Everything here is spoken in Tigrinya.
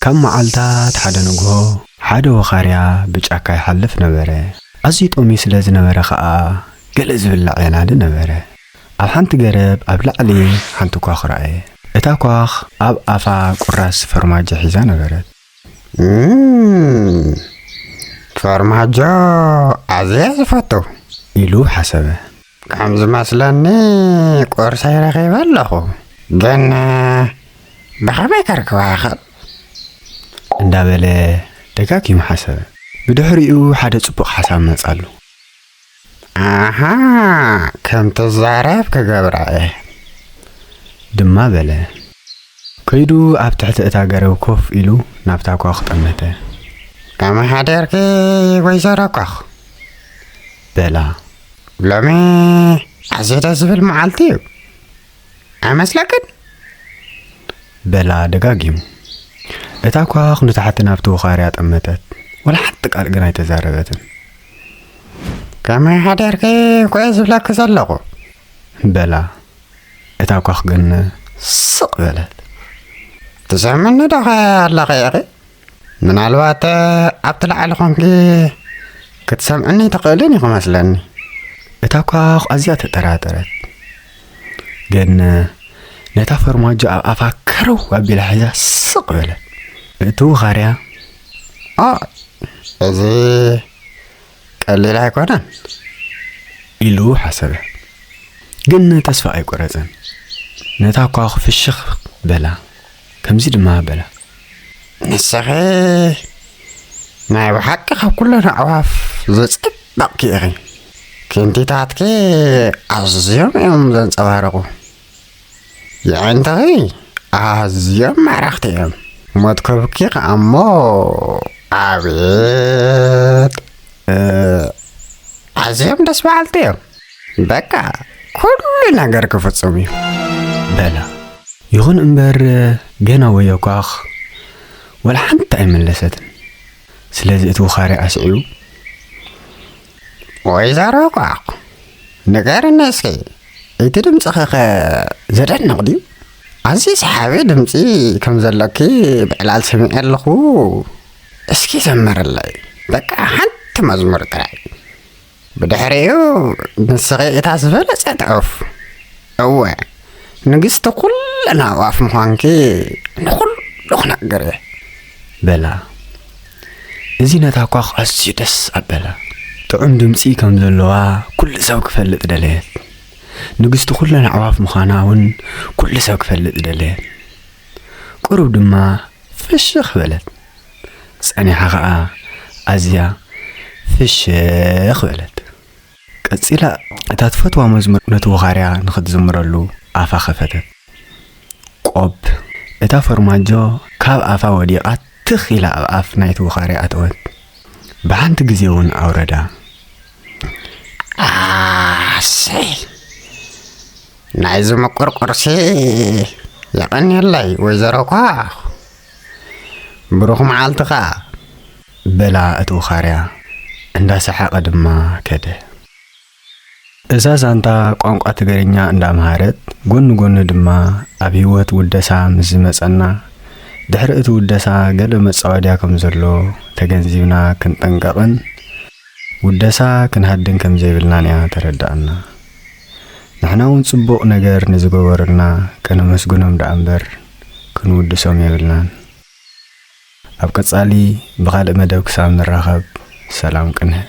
ካብ መዓልታት ሓደ ንግሆ፣ ሓደ ወኻርያ ብጫካ ይሓልፍ ነበረ። ኣዝዩ ጠምዩ ስለ ዝነበረ ኸኣ፣ ገለ ዝብላዕ የላሊ ነበረ። ኣብ ሓንቲ ገረብ ኣብ ላዕሊ ሓንቲ ኳኽ ረኣየ። እታ ኳኽ ኣብ ኣፋ ቁራስ ፈርማጆ ሒዛ ነበረት። "እም፣ ፈርማጆ ኣዝየ ዝፈቱ" ኢሉ ሓሰበ። "ከም ዝመስለኒ ቁርሰይ ረኺበ ኣለኹ፣ ግን ብኸመይ ከርክባ ይኽእል?" እንዳበለ ደጋጊሙ ሓሰበ። ብድሕሪኡ ሓደ ጽቡቕ ሓሳብ መጻሉ። "ኣሃ፣ ከም ትዛረብ ክገብራ እየ" ድማ በለ። ከይዱ ኣብ ትሕቲ እታ ገረብ ኮፍ ኢሉ ናብታ ኳኽ ጠመተ። "ከመይ ሓደርኪ ወይዘሮ ኳኽ?" በላ። "ሎሚ ኣዝዩ ደስ ዝብል መዓልቲ እዩ፣ ኣይመስለክን?" በላ ደጋጊሙ። እታ ኳኽ ንታሕቲ ናብቲ ውኻርያ ጠመተት። ወላ ሓንቲ ቃል ግን ኣይተዛረበትን። "ከመይ ሓደርኪ እኮ እየ ዝብለኪ ዘለኹ" በላ። እታ ኳኽ ግን ስቕ በለት። "ትሰምዕኒ ዶ ኸ ኣለኺ ኢኺ? ምናልባት ኣብቲ ላዕሊ ኾንኪ ክትሰምዕኒ ትኽእልን እዩ ክመስለኒ።" እታ ኳኽ ኣዝያ ተጠራጠረት። ግን ነታ ፈርማጆ ኣብ ኣፋ ከረው ኣቢላ ሒዛ ስቕ በለት። እቲ ውኻርያ፣ "ኦ፣ እዚ ቀሊል ኣይኮነን" ኢሉ ሓሰበ። ግን ተስፋ ኣይቆረጸን። ነታ ኳኽ ፍሽኽ በላ። ከምዚ ድማ በላ። "ንስኺ ናይ ብሓቂ ካብ ኩለን ኣዕዋፍ ዝጸበቕኪ ኢኺ። ክንቲታትኪ ኣዝዮም እዮም ዘንጸባርቑ። የዒንትኺ ኣዝዮም ማራኽቲ እዮም። መትከብኪ ከኣ እሞ ኣቤት! እ፣ ኣዝዮም ደስ በሃልቲ እዮም። በቃ ኩሉ ነገር ክፍጽም እዩ" በላ። ይኹን እምበር ገና ወዮ ኳኽ ወላ ሓንቲ ኣይመለሰትን። ስለዚ እቲ ውኻርያ ኣስዒቡ፣ "ወይዘሮ ኳኽ፣ ንገርኒ እስኪ፣ እቲ ድምፅኺ ኸ ዘደንቕ ድዩ? ኣዝዩ ሰሓቢ ድምፂ ከም ዘለኪ ብዕላል ሰሚዐ ኣለኹ። እስኪ ዘምርለይ፣ በቃ ሓንቲ መዝሙር ጥራይ። ብድሕሪኡ ንስኺ እታ ዝበለጸት ዑፍ። እወ፣ ንግስቲ ኩለን ኣዕዋፍ ምዃንኪ ንኹሉ ክነግር እየ" በላ። እዚ ነታ ኳኽ ኣዝዩ ደስ ኣበላ። ጥዑም ድምጺ ከም ዘለዋ ኩሉ ሰብ ክፈልጥ ደለየት። ንግስቲ ኩለን ኣዕዋፍ ምዃና እውን ኩሉ ሰብ ክፈልጥ ደለየት። ቁሩብ ድማ ፍሽኽ በለት። ጸኒሓ ኸኣ ኣዝያ ፍሽኽ በለት። ቀጺላ እታ ትፈትዋ መዝሙር ነቲ ወኻርያ ንኽትዝምረሉ ኣፋ ኸፈተት። ቆብ! እታ ፈርማጆ ካብ ኣፋ ወዲቓ ትኽ ኢላ ኣብ ኣፍ ናይቲ ወኻርያ ኣተወት። ብሓንቲ ግዜ እውን ኣውረዳ። ኣሰይ! ናይዚ ምቁር ቁርሲ የቐንየለይ ወይዘሮ ኳኽ። ብሩኽ መዓልቲ ኸኣ። በላ እቲ ውኻርያ እንዳሰሓቐ ድማ ከደ። እዛ ዛንታ ቋንቋ ትግርኛ እንዳምሃረት፣ ጎኒ ጎኒ ድማ ኣብ ህይወት ውደሳ ምስ ዝመጸና፣ ድሕሪ እቲ ውደሳ ገለ መጻወድያ ከም ዘሎ ተገንዚብና ክንጥንቀቕን፣ ውደሳ ክንሃድን ከም ዘይብልናን እያ ተረድኣና። ንሕና እውን ጽቡቕ ነገር ንዝገበሩልና ከነመስግኖም ደኣ እምበር ክንውድሶም የብልናን። ኣብ ቀጻሊ ብኻልእ መደብ ክሳብ ንራኸብ፣ ሰላም ቅንህ።